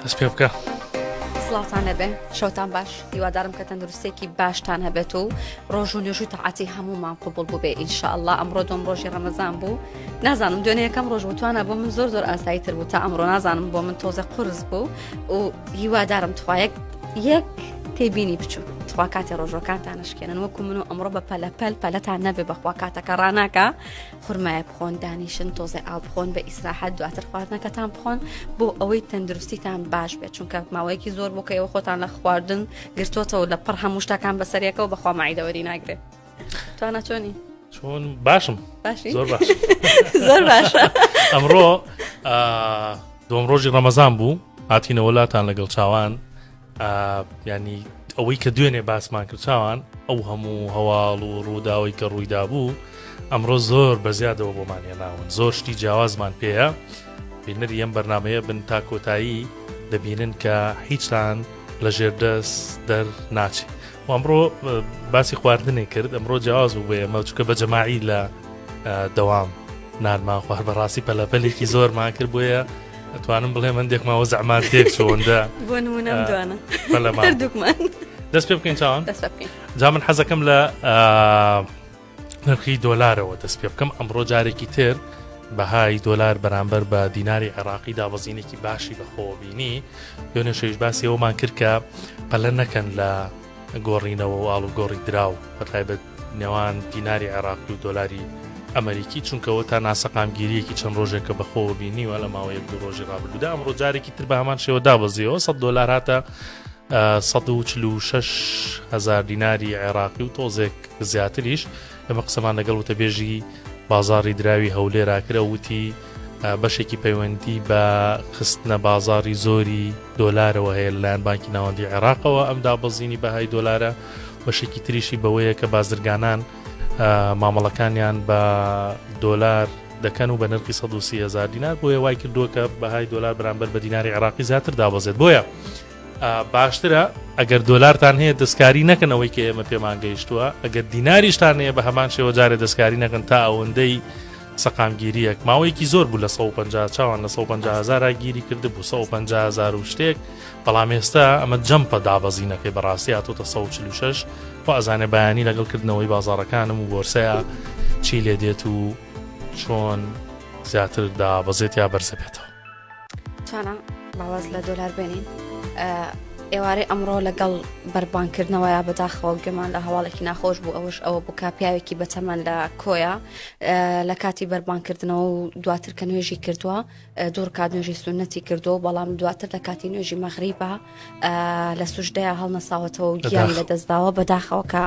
دەست پێ بکە. سڵاوتان لەبێ شەوتان باش هیوادارم کە تەندروستێکی باشتان هەبێت و ڕۆژ و نوێژ و تەعاتی هەمومان قوبڵ بوو بێ ئینشاءاللە ئەمڕۆ دوم ڕۆژی ڕەمەزان بوو نازانم دوێنێ یەکەم ڕۆژ وتوانە بۆ من زۆر زۆر ئاسایی تر بوو تا ئەمڕۆ نازانم بۆ من تۆزە قرس بوو و هیوادارم تخوایەک یەک تێبینی بچوو تخوا کاتێ ڕۆژەکانتان نشکێنن وەکو من و ئەمڕۆ بە پەلە پەل پەلەتان نەبێ بەخوا کاتەکە ڕناکە خورمایە بخۆن دانیشن تۆزێ ئاو بخۆن بە ئیسراحەت دواتر خواردنەکەتان بخۆن بۆ ئەوەی تەندروستیتان باش بێت چونکە ماوەیەکی زۆر بۆ کە ئێوە خۆتان لە خواردن گرتوتەوە لە پڕ هەموو شتەکان بەسەرەکەەوە بەخوا مەعیدەوەری ناگرێت توانا چۆنی چۆن باشم باشی زۆر باش زۆر باشە ئەمڕۆ دوم ڕۆژی ڕەمەزان بوو هاتینەوە لاتان لەگەڵ چاوان ینی ئەوەی کە دوێنێ باسمان کرد چاوان ئەو هەموو هەواڵ و ڕووداوی کە ڕوویدا بوو ئەمڕۆ زۆر بە زیادەوە بۆمان هێناون زۆر شتی جیاوازمان پێەیە بینەری ئەم بەرنمەیە بن تا کۆتایی دەبینن کە هیچتان لە ژێردەست دەر ناچێت و ئەمڕۆ باسی خواردنێک کرد ئەمڕۆ جیاواز بوو بە ئێمە چکە بە جەماعی لە دەوام نانمان خوارد بەڕاستی پەلەپەلێکی زۆرمان کرد بۆیە ئەتوانم بڵێ مندێک ماوە زەمان تێک چۆندە بۆ نمونەم دوانە هەردووکمان دەست پێ بکەین چاوان دەست بکەین جا من حەزەکەم لە نرخی دۆلارەوە دەست پێ بکەم ئەمڕۆ جارێکی تر بەهای دۆلار بەرامبەر بە دیناری عێراقی دابەزینێکی باشی بەخۆوە بینی دوێنێ شەویش باسی ئەومان کرد کە پەلە نەکەن لە گۆڕینەوە و ئاڵوگۆڕی دراو بەتایبەت نێوان دیناری عێراقی و دۆلاری ئەمریکی چونکەوە تا ناسەقامگیریەکی چەند ڕۆژێکە بەخۆوە بینیوە لە ماوەی یەک دوو ڕۆژی ڕابردوودا ئەمڕۆ جارێکی تر بە هەمان شێوە دابەزیەوە 100 دۆلار هاتە 146 هزار دیناری عێراقی و تۆزێک زیاتریش ئێمە قسەمان لەگەڵ وتەبێژی بازاڕی دراوی هەولێرا کرد ئەو وتی بەشێکی پەیوەندی بە خستنە بازاڕی زۆری دۆلارەوە هەیە لەلایەن بانکی ناوەندی عێراقەوە ئەم دابەزینی بەهای دۆلارە بەشێکی تریشی بەوەیە کە بازرگانان مامەڵەکانیان بە دۆلار دەکەن و بە نرخی 130 هزار دینار بۆیە وای کردووە کە بەهای دۆلار بەرامبەر بە دیناری عێراقی زیاتر دابەزێت بۆیە باشترە ئەگەر دۆلارتان هەیە دەستکاری نەکەن ئەوەی کە ئێمە پێمان گەیشتووە ئەگەر دیناریشتان هەیە بە هەمان شێوە جارێ دەستکاری نەکەن تا ئەوەندەی سەقامگیریەک ماوەیەکی زۆر بوو لە 150 چاوان لە 150 هزارا گیری کرد بوو 150 هزار و شتێک بەڵام ئێستا ئەمە جەمپە دابەزینەکەی بەڕاستی هاتۆتە 146 خوا ئەزانێ بەیانی لەگەڵ کردنەوەی بازاڕەکانم و بۆرسەیە چی لێ دێت و چۆن زیاتر دابەزێت یا بەرزەبێتەوە. توانا باواز لە دۆلار بێنین ئێوارەی ئەمڕۆ لەگەڵ بەربانکردنەوەیا بەداخەوە گوێمان لە هەواڵێکی ناخۆش بوو ئەوش ئەوە بوو کە پیاوێکی بەتەمەن لە کۆیە لە کاتی بەربانکردنەوە و دواتر کە نوێژی کردووە دوو ڕکات نوێژی سونەتی کردووە بەڵام دواتر لە کاتی نوێژی مەغریبا لە سوژدەیە هەڵنەساوەتەوە و گیانی لە دەستداوە بەداخەوە کە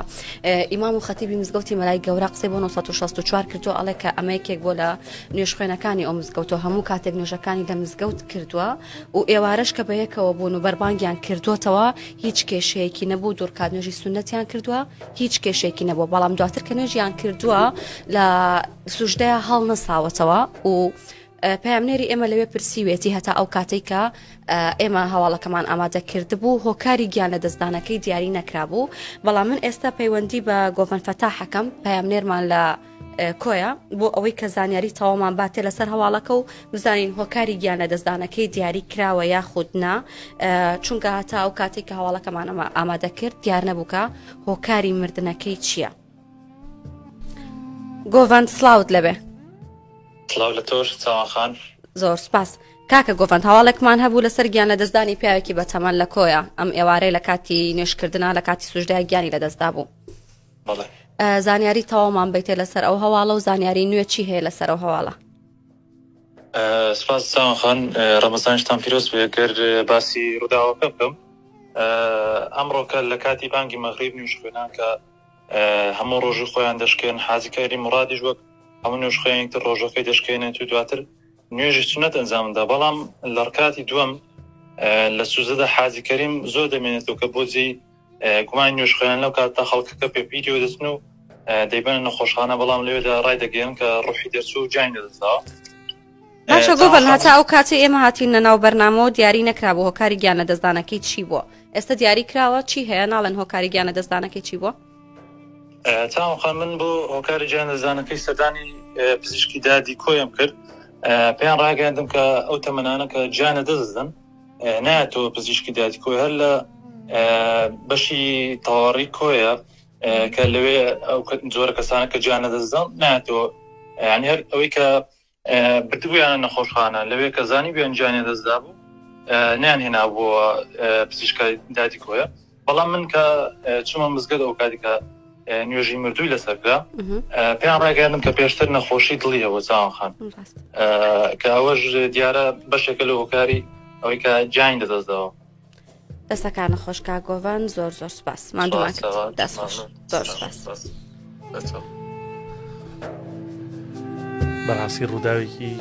ئیمام و خەتیبی مزگەوتی مەلای گەورە قسەی بۆ 964 کردووە ئەڵێ کە ئەمە یەکێک بۆ لە نوێژخوێنەکانی ئەو مزگەوتەوە هەموو کاتێک نوێژەکانی لە مزگەوت کردووە و ئێوارەش کە بە یەکەوە بوون و بەربانگیان کردووەتەوە هیچ کێشەیەکی نەبوو دوورکات نوێژی سونەتیان کردووە هیچ کێشێکی نەبووە بەڵام دواتر کە نوێژیان کردووە لە سوژدەیە هەڵنەساوەتەوە و پەیامنێری ئێمە لەوێ پرسیوێتی هەتا ئەو کاتەی کە ئێمە هەواڵەکەمان ئامادە کردبوو هۆکاری گیان لە دەستدانەکەی دیاری نەکرابوو بەڵام من ئێستا پەیوەندی بە گۆڤەن فەتاحەکەم پەیامنێرمان لە کۆیە بۆ ئەوەی کە زانیاری تەواومان باتێ لەسەر هەواڵەکە و بزانین هۆکاری گیان لە دەستدانەکەی دیاری کراوە یاخود نا چونکە هەتا ئەو کاتێک کە هەواڵەکەمان ئەمە ئامادە کرد دیار نەبوو کە هۆکاری مردنەکەی چییە. گۆڤەند سڵاوت لەبێ. سڵاو لە تۆش چاوان خان. زۆر سپاس کاکە گۆڤەند هەواڵێکمان هەبوو لەسەر گیان لەدەستدانی پیاوێکی بەتەمەن لە کۆیە ئەم ئێوارەی لە کاتی نوێژکردنا لە کاتی سوژدە گیانی لەدەستدا بوو. بەڵێ. زانیاری تەواومان بیتێ لەسەر ئەو هەواڵە و زانیاری نوێ چی هەیە لەسەر ئەو هەواڵە؟ سپاس چاوان خان ڕەمەزانیشتان پیرۆز بێ گەر باسی ڕووداوەکە بکەم ئەمڕۆکە لە کاتی بانگی مەغریب نوێژخوێنان کە هەموو ڕۆژی خۆیان دەشکێن حاجی کاری مڕادیش وەک هەموو نوێژخوێنێک تر ڕۆژەکەی دەشکێنێت و دواتر نوێژی سونەت ئەنجامدا بەڵام لە ڕکاتی دووەم لە سوزەدا حاجی کەریم زۆر دەمێنێتەوە کە بۆ جێی گومانی نوێژخوێنان لەو کاتدا خەڵکەکە پێپیریەوە دەچن و دەیبەنە نەخۆشخانە بەڵام لەوێدا ڕای دەگەیەن کە ڕوحی دەرچوو و گیانی لەدەستداوە. باشە گۆڤەن هەتا ئەو کاتەی ئێمە هاتینە ناو بەرنامەوە دیاری نەکرابوو هۆکاری گیان لەدەستدانەکەی چی بووە ئێستا دیاری کراوە چی هەیە ناڵێن هۆکاری گیان لەدەستدانەکەی چی بووە؟ چاوان خان من بۆ هۆکاری گیان لەدەستدانەکەی سەردانی پزیشکی دادی کۆیەم کرد پێیان ڕاگەیاندم کە ئەو تەمەنانە کە گیان لەدەست دەدەن. نایەتەوە پزیشکی دادی کۆیە هەر لە بەشی تەواڕی کۆیە کە لەوێ ئەو جۆرە کەسانە کە گیان لەدەستدان نایەتەوە یعنی هەر ئەوەی کە بردبوویانە نەخۆشخانە لەوێ کە زانی بیان گیانی دەستدا بوو نیان هێنابووە پزیشکە دادی کۆیە بەڵام من کە چوومە مزگەوت ئەو کاتی کە نوێژی مردووی لەسەر کرا پێیان ڕاگەیاندم کە پێشتر نەخۆشی دڵی هەبوو چاوان خان کە ئەوەش دیارە بەشێکە لە هۆکاری ئەوەی کە گیانی لەدەستداوە. دەستەکانت خۆش کاک گۆڤان زۆر زۆر سپاس ماندوومان کرد دەست خۆش زۆر سپاس. بەڕاستی ڕووداوێکی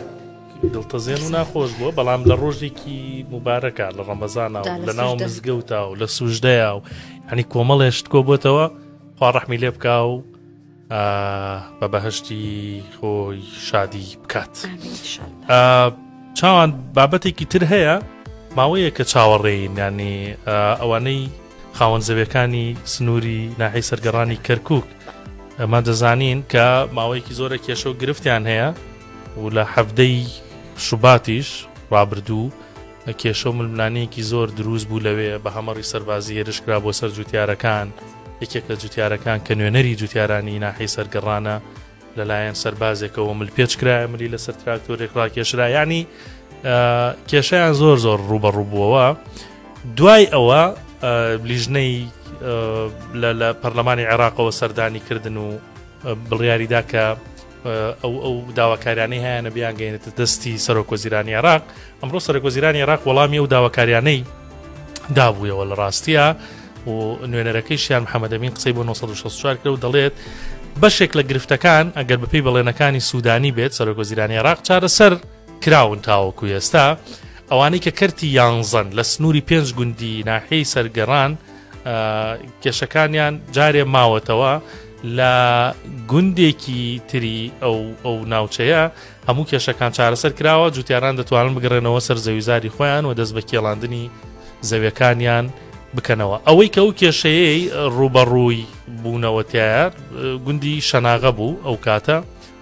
دڵتەزێن و ناخۆش بووە بەڵام لە ڕۆژێکی موبارەکە لە ڕەمەزانە و لە ناو مزگەوتا و لە سوژدەیە و هەنی کۆمەڵێشت کۆ بۆتەوە خوا ڕەحمی لێ بکا و بە بەهشتی خۆی شادی بکات چاوان بابەتێکی تر هەیە ماوەیە کە چاوەڕێین ینی ئەوانەی خاوەن زەویەکانی سنووری ناحی سەرگەڕانی کەرکک ئەمە دەزانین کە ماوەیەکی زۆرە کێشە و گرفتیان هەیە و لە حەفتەی شوباتیش ڕابردوو کێشە و ململانێیەکی زۆر دروست بوو لەوێ بە هەمەڕی سەربازی هێرش کرا بۆ سەر جوتیارەکان یەکێک لە جوتیارەکان کە نوێنەری جوتیارانی ناحی سەرگەڕانە لەلایەن سەربازێکەوە ملپێچ کرایە ملی لەسەر تراکتۆرێک ڕاکێشرا ینی کێشیان زۆر زۆر ڕوبەڕوو بووەوە دوای ئەوە لیژنەی لە پەرلەمانی عێراقەوە سەردانی کردن و بڕیاریدا کە ئەو ئەو داواکاریانەی هەیانە بیانگەینێتە دەستی سەرۆک وەزیرانی عێراق ئەمڕۆ سەرۆک وەزیرانی عێراق وەڵامی ئەو داواکاریانەی دابوویەوە لە ڕاستیە و نوێنەرەکەیشیان محەممەدەمین قسەی بۆ 964 کرد و دەڵێت بەشێک لە گرفتەکان ئەگەر بەپی بەڵێنەکانی سوودانی بێت سەرۆک وەزیرانی عێراق چارەسەر کراون تاوەکو ئێستا ئەوانەی کە کەرتی یانزەن لە سنووری پێنج گوندی ناحیەی سەرگەڕان کێشەکانیان جارێ ماوەتەوە لە گوندێکی تری ئەو ئەو ناوچەیە هەموو کێشەکان چارەسەر کراوە جوتیاران دەتوانن بگەڕێنەوە سەر زەویزاری خۆیان و دەست بە کێڵاندنی زەویەکانیان بکەنەوە ئەوەی کە ئەو کێشەیەی ڕوبەڕووی بوونەوە تایە گوندی شەناغە بوو ئەو کاتە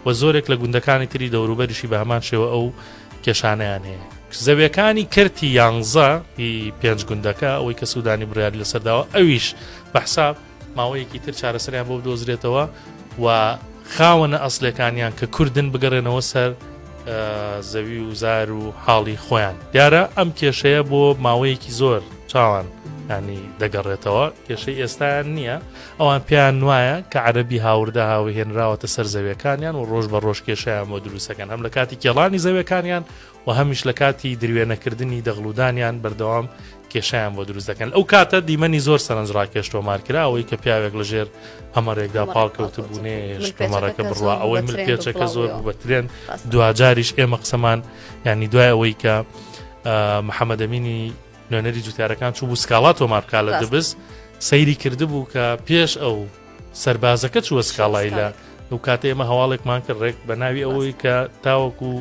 و زۆرێک لە گوندەکانی تری دەوروبەریشی بە هەمان شێوە ئەو کێشانەیان هەیە. زەویەکانی کەرتی یانزە ی پێنج گوندەکە ئەوەی کە سوودانی بڕیاری لەسەرداوە ئەویش بە حساب ماوەیەکی تر چارەسەریان بۆ بدۆزرێتەوە و خاوەنە ئەسلەکانیان کە کوردن بگەڕێنەوە سەر زەوی و زار و حاڵی خۆیان دیارە ئەم کێشەیە بۆ ماوەیەکی زۆر چاوان ینی دەگەڕێتەوە کێشەی ئێستایان نییە ئەوان پێیان وایە کە عەرەبی هاوردە هاوهێنراوەتە سەر زەویەکانیان و ڕۆژ بە ڕۆژ کێشەیان بۆ دروستەکەن هەم لە کاتی کێڵانی زەویەکانیان و هەمیش لە کاتی دروێنەکردنی دەغڵودانیان بەردەوام کێشیان بۆ دروست دەکەن ئەو کاتە دیمەنی زۆر سەرنجڕاکێش تۆمار کرا ئەوەی کە پیاوێک لە ژێر هەمەڕێکدا پاڵکەوت بوونێ هەمەڕەکە بڕوا ئەوەی مل پێچەکە زۆر بوو بە ترێن دواجاریش ئێمە قسەمان ینی دوای ئەوەی کە محەممەدەمینی نوێنەری جوتیارەکان چوو بوو سکاڵا تۆمار بکات لە دبس سەیری کردبوو کە پێش ئەو سەربازەکە چووە سکاڵای لە ئەو کاتە ئێمە هەواڵێکمان کرد ڕێک بە ناوی ئەوەی کە تاوەکو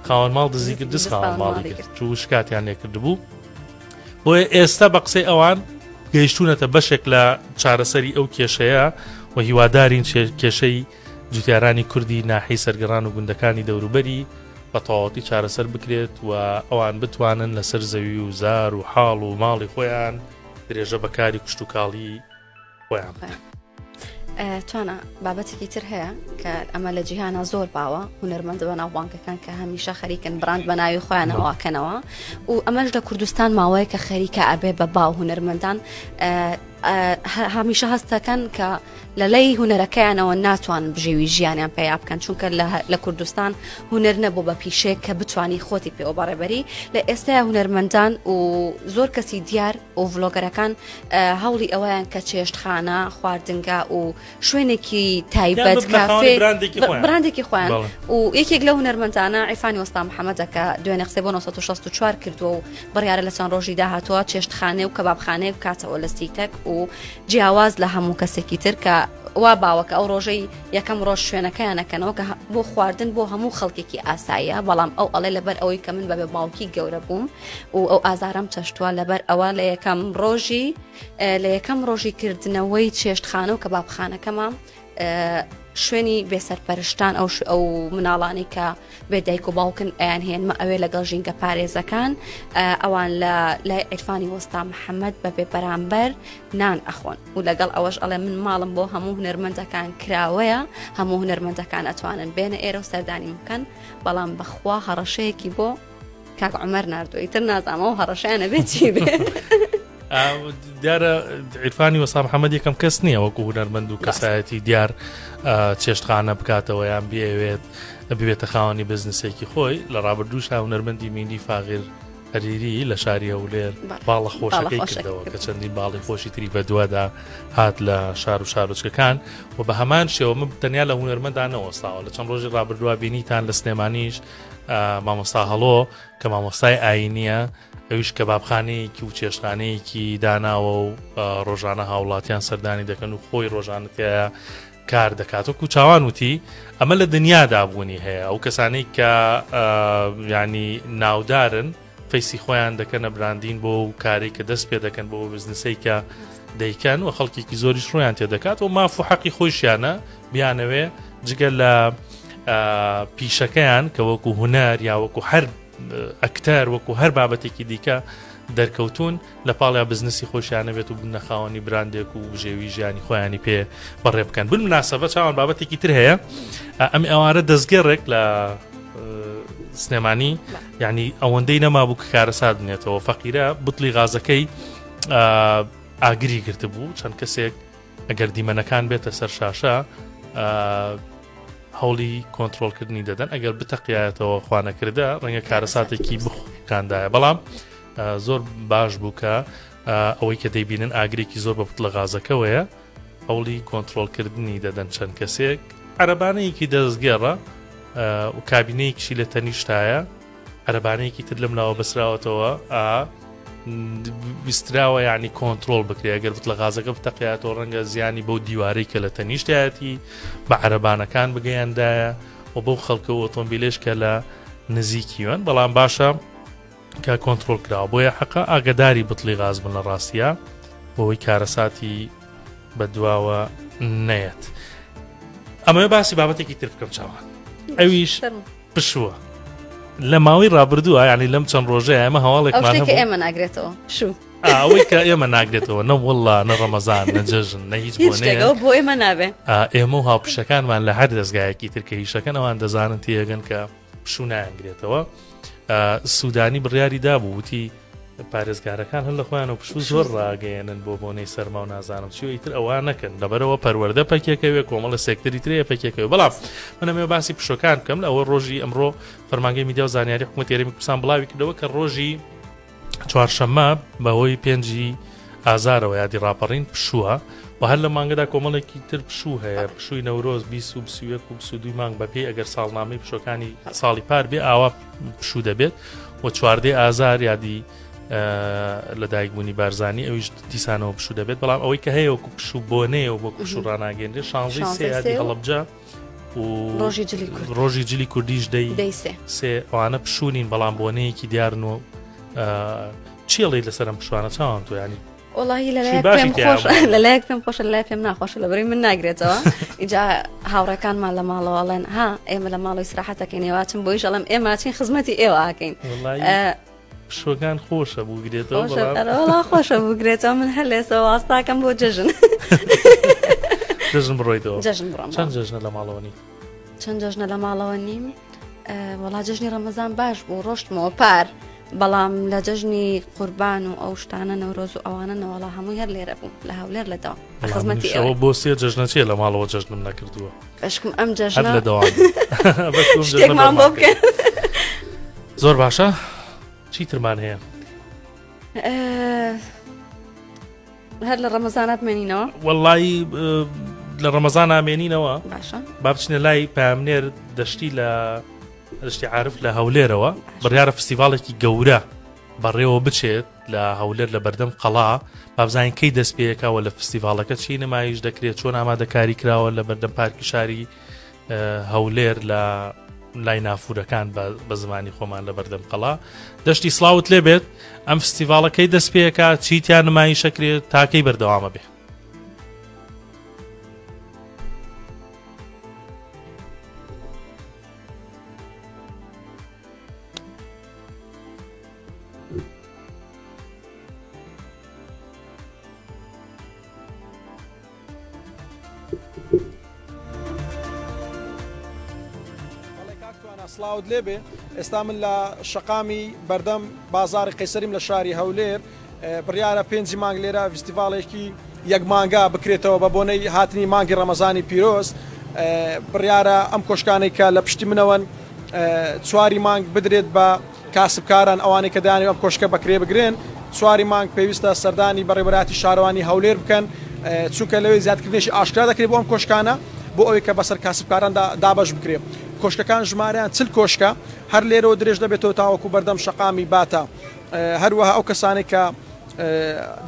خاوەن ماڵ دزی کرد دز خاوەن ماڵی کرد چوو شکاتیان لێکردبوو بۆیە ئێستا بە قسەی ئەوان گەیشتونەتە بەشێک لە چارەسەری ئەو کێشەیە و هیوادارین کێشەی جوتیارانی کوردی ناحیەی سەرگەڕان و گوندەکانی دەوروبەری بە تەواوەتی چارەسەر بکرێت و ئەوان بتوانن لەسەر زەوی و زار و حاڵ و ماڵی خۆیان درێژە بە کاری کشتوکاڵی خۆیان بدەن. توانا بابەتێکی تر هەیە کە ئەمە لە جیهانە زۆر باوە هونەرمەندە بە ناوبانگەکان کە هەمیشە خەریکن بڕاند بە ناوی خۆیانەوەکەنەوە و ئەمەش لە کوردستان ماوەیە کە خەریکە ئەبێ بە باو هونەرمەندان هەمیشە هەستەکەن کە لە لای هونەرەکەیانەوە ناتوانن بژێوی ژیانیان پەیا بکەن چونکە لە کوردستان هونەر نەبوو بە پیشەیەک کە بتانی خۆتی پێوە بەڕێبەری لە ئێستایا هونەرمەندان و زۆر کەسی دیار و ڤلۆگەرەکان هەوڵی ئەوەیان کە چێشتخانە خواردنگا و شوێنێکی تایبەت کافێ براندێکی خۆیان و یەکێک لە هونەرمەندانە عیفانی وەستا محەممەدە کە دوێنێ قسەی بۆ 964 کردووە و بڕیارە لە چەند ڕۆژی داهاتووە چێشتخانێ و کەبابخانەیەک بکاتەوە لە سیتەک و جیاواز لە هەموو کەسێکی تر کە وا باوە کە ئەو ڕۆژەی یەکەم ڕۆژ شوێنەکەیان ئەکەنەوە کە بۆ خواردن بۆ هەموو خەڵکێکی ئاساییە بەڵام ئەو ئەڵێ لەبەر ئەوەی کە من بەبێ باوکی گەورە بووم و ئەو ئازارم چەشتووە لەبەر ئەوە لە یەکەم ڕۆژی لە یەکەم ڕۆژی کردنەوەی چێشتخانە و کەبابخانەکەمە. شوێنی بێسەرپەرشتان ئەو ئەو مناڵانی کە بێ دایک و باوکن ئەیان هێنمە ئەوێ لەگەڵ ژینگە پارێزەکان ئەوان لە لای عیرفانی وەستا محەممەد بە بێ بەرامبەر نان ئەخۆن و لەگەڵ ئەوەش ئەڵێ من ماڵم بۆ هەموو هونەرمەندەکان کراوەیە هەموو هونەرمەندەکان ئەتوانن بێنە ئێرە و سەردانی بکەن بەڵام بەخوا هەڕەشەیەکی بۆ کاک عمر ناردووە ئیتر نازانم ئەو هەڕەشەیانە بێ چی بێ. دیارە عیرفانی وەسا محەممەد یەکەم کەس نییە وەکو هونەرمەند و کەسایەتی دیار چێشتخانە بکاتەوە یان بیەوێت ببێتە خاوەنی بزنسێکی خۆی لە ڕابردووشا هونەرمەندی مینی فاغیر هەریری لە شاری هەولێر باڵە خۆشەکەی کردەوە کە چەندین باڵی خۆشی تری بەدوادا هات لە شار و شارۆچکەکان و بە هەمان شێوە من تەنیا لە هونەرمەندا نەوەستاوە لە چەند ڕۆژی ڕابردووە بینیتان لە سلێمانیش مامۆستا هەڵۆ کە مامۆستای ئاینیە ئەویش کەبابخانەیەکی و چێشتخانەیەکی داناوە و ڕۆژانە هاوڵاتیان سەردانی دەکەن و خۆی ڕۆژانە تایە کار دەکات وەکو چاوان وتی ئەمە لە دنیادا بوونی هەیە ئەو کەسانەی کە ینی ناودارن فەیسی خۆیان دەکەنە براندین بۆ و کارێک کە دەست پێ دەکەن بۆ بزنسەی کە دەیکەن و خەڵکێکی زۆریش ڕویان تێ دەکات و ماف و حەقی خۆیشیانە بیانەوێ جگە لە پیشەکەیان کە وەکو هونەر یا وەکو هەر ئەکتەر وەکو هەر بابەتێکی دیکە دەرکەوتون لە پاڵیا بزنسی خۆشیانە بێت و بنە خاوەنی براندێک و بژێوی ژیانی خۆیانی پێ بەڕێ بکەن بن مناسبە چاوان بابەتێکی تر هەیە ئەم ئەوارە دەستگەڕێک لە سلێمانی یعنی ئەوەندەی نەمابوو کە کارەسات بنێتەوە فەقیرە بتڵی غازەکەی ئاگری گرتبوو چەند کەسێک ئەگەر دیمەنەکان بێتە سەر شاشە هەوڵی کۆنتترۆلکردنی دەدەن ئەگەر بتەقیایەتەوە خوانەکردە ڕەنگە کارەساتێکی بخکاندایە بەڵام زۆر باش بوو کە ئەوەی کە دەیبینن ئاگرێکی زۆر بە بتڵە غازەکەوەیە هەوڵی کۆنتترۆلکردنی دەدەن چەند کەسێک عەرەبانەیەکی دەستگێڕە و کابینەیەکشی لە تەنیشتایە عەرەبانەیەکی تر لەم لاوە بەسراوەتەوە ئا ویستراوە یعنی کۆنتترۆل بکرێ ئەگەر بتڵە غازەکە بتەقیاتەوە ڕەنگە زیانی بەو دیوارەی کە لە تەنیشتایەتی بە عەرەبانەکان بگەیاندایە و بەو خەڵکە و ئۆتۆمبیلێش کە لە نزیکیوەن بەڵام باشە کە کۆنتترۆل کراوە بۆیە حەقە ئاگداری بتڵی غاز بن لە ڕاستە بۆی کارەساتی بەدواوە نەیەت ئەمەوێ باسی بابەتێکی تر بکەم چاوان ئەویش پشووە لە ماوەی ڕابردووە یعنی لەم چەند ڕۆژەیە ئێمە هەواڵێکمان کە ئێمە ناگرێتەوە پشوو ئەوەی کە ئێمە ناگرێتەوە نە وڵا نە ڕەمەزان نە جەژن نە هیچ بۆ بۆ ئێمە نابێ ئێمە و هاوپشەکانمان لە هەر دەستگایەکی تر کە هیشەکەن ئەوان دەزانن تێگەن کە پشوو نایانگرێتەوە سوودانی بڕیاری دابوو وتی پارێزگارەکان هەر لە خۆیان و پشوو زۆر ڕاگەیەنن بۆ بۆنەی سەرما و نازانم چی ئیتر ئەوە نەکەن لەبەرەوە پەروەردە پەکێکەوێ کۆمەڵە سێکتەری ترەیە پەکێکەوە بەڵام منەمێ باسی پشۆکان بکەم لە ئەوە ڕۆژی ئەمڕۆ فەرمانگەی میدیا و زانیاری حکوومەتی هەرێمی کوردستان بڵاوی کردەوە کە ڕۆژی چوارشەممە بەهۆی پێنجی ئازارەوە یادی ڕاپەڕین پشووە و هەر لە مانگەدا کۆمەڵێکی تر پشوو هەیە پشووی نەورۆز 20 و 21 و 22 مانگ بەپێی ئەگەر ساڵنامەی پشۆکانی ساڵی پار بێ ئاوا پشوو دەبێت و چواردەی ئازار یادی لەدایکبوونی بارزانی ئەویش دیسانەوە پشوو دەبێت بەڵام ئەوەی کە هەیە وەکو پشوو بۆنەیە و بۆ پشوو ڕناگەێنرێ شانزی سێ یادی هەڵەبجە و ڕۆژی جلی کورد ڕۆژی جلی کوردیش دەی سێ ئەوانە پشوونین بەڵام بۆنەیەکی دیارن و چیڵی لەسەرم پشوانە چاوان تۆ ینی وەڵاهی لەلایەک پێم خۆشە لەلایەک پێم خۆشە لەلای پێم ناخۆشە لەبەرەی من ناگرێتەوە ئینجا هاوڕێکانمان لە ماڵەوە ئەڵێن ها ئێمە لە ماڵەوەی سراحەتەکەین ئێوە چن بۆیش ئەڵێم ئێمە چین خزمەتی ئێوە ئاکەین پشوەکان خۆشە بگرێتەوە وڵا خۆشە بگرێتەوە من هەر لێسە واستاکەم بۆ جەژن جەژن بڕۆیتەوە جەژن بڕۆم چەند جەژنە لە ماڵەوە نی چەند جەژنە لە ماڵەوە نیم وەڵا جەژنی ڕەمەزان باش بوو ڕۆشتمەوە پار بەڵام لە جەژنی قوربان و ئەو شتانە نەورۆز و ئەوانە نەوەڵا هەمووی هەر لێرە بوو لە هەولێر لە دەوام لە خزمەتی ئەوە بۆ سێ جەژنە چیە لە ماڵەوە جەژنم نەکردووە بەشکم ئەم جەژنە لە دەوام شتێکمان بۆ بکەن زۆر باشە چی ترمان هەیە هەر لە ڕەمەزانە بمێنینەوە وەڵی لە ڕەمەزان ئامێنینەوە باشە با بچینە لای پامنێر دەشتی لە دەشتی عارف لە هەولێرەوە بڕیارە فستیڤالێکی گەورە بەڕێوە بچێت لە هەولێر لە بەردەم قەڵا بابزانین کەی دەست پێیەکەوە لە فستیڤالەکە چی نمایش دەکرێت چۆن ئامادەکاری کراوە لە بەردەم پارکی شاری هەولێر لە لای نافورەکان بە زمانی خۆمان لە بەردەم قەڵا دەشتی سڵاوت لێبێت ئەم فستیڤالەکەی دەست پێەکە چیتیان نمایشەکرێت تاکەی بەردەوامە بێ. سڵاوت لێبێ ئێستا من لە شەقامی بەردەم بازاڕی قەیسەریم لە شاری هەولێر بڕیارە پێنجی مانگ لێرە ڤیستیڤاڵێکی یەک مانگە بکرێتەوە بە بۆنەی هاتنی مانگی ڕەمەزانی پیرۆز بڕیارە ئەم کۆشکانەی کە لە پشتی منەوەن چواری مانگ بدرێت بە کاسبکاران ئەوانەی کە دەیانەوێت ئەم کۆشکە بەکرێ بگرن چواری مانگ پێویستە سەردانی بەڕێوەبەرایەتی شارەوانی هەولێر بکەن چونکە لەوێ زیادکردنێکی ئاشکرا دەکرێت بۆ ئەم کۆشکانە بۆ ئەوەی کە بەسەر کاسبکاراندا دابەش بکرێت کۆشکەکان ژمارەیان 40 کۆشکە هەر لێرەوە درێژ دەبێتەوە تاوەکو بەردەم شەقامی باتا هەروەها ئەو کەسانەی کە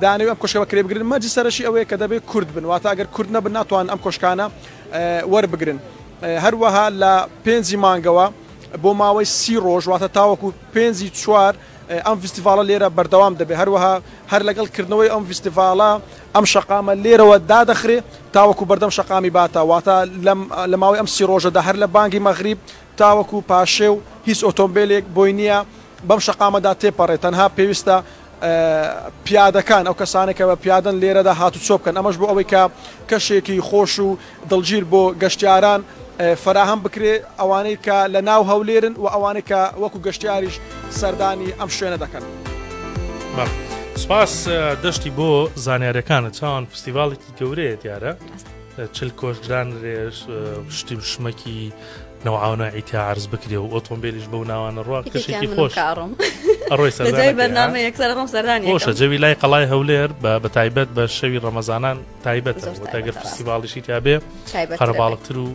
دەیانەوێت ئەم کۆشکە بەکرێ بگرن مەرجی سەرەکی ئەوەیە کە دەبێت کورد بن واتە ئەگەر کورد نەبن ناتوانن ئەم کۆشکانە وەربگرن هەروەها لە پێنجی مانگەوە بۆ ماوەی سی ڕۆژ واتە تاوەکو پێنجی چوار ئەم ڤیستیڤاڵە لێرە بەردەوام دەبێت هەروەها هەر لەگەڵ کردنەوەی ئەم ڤیستیڤاڵە ئەم شەقامە لێرەوە دادەخرێ تاوەکو بەردەم شەقامی باتە واتە لە ماوەی ئەم سی ڕۆژەدا هەر لە بانگی مەغریب تاوەکو پاشێو هیچ ئۆتۆمبیلێک بۆی نییە بەم شەقامەدا تێپەڕێت تەنها پێویستە پیادەکان ئەو کەسانەی کە بە پیادەن لێرەدا هاتوچۆ بکەن ئەمەش بۆ ئەوەی کە کەشێکی خۆش و دڵگیر بۆ گەشتیاران فەراهەم بکرێ ئەوانەی کە لە ناو هەولێرن و ئەوانەی کە وەکو گەشتیاریش سەردانی ئەم شوێنە دەکەن. سپاس دەشتی بۆ زانیارەکانت چاوان فستیڤاڵێکی گەورەیە دیارە چل کۆشکدان شتی شمەکی نەوعاوناعی تیا عەرز بکرێ و ئۆتۆمبیلیش بەو ناوانە ڕوا کەشێکی خۆش ئەڕۆی سەردانی بەرنامە یەکسەر ڕۆم سەردانی خۆشە جەوی لای قەڵای هەولێر بە بەتایبەت بە شەوی ڕەمەزانان تایبەتە تاگەر فستیڤاڵیشی تیا بێ قەرەباڵغتر و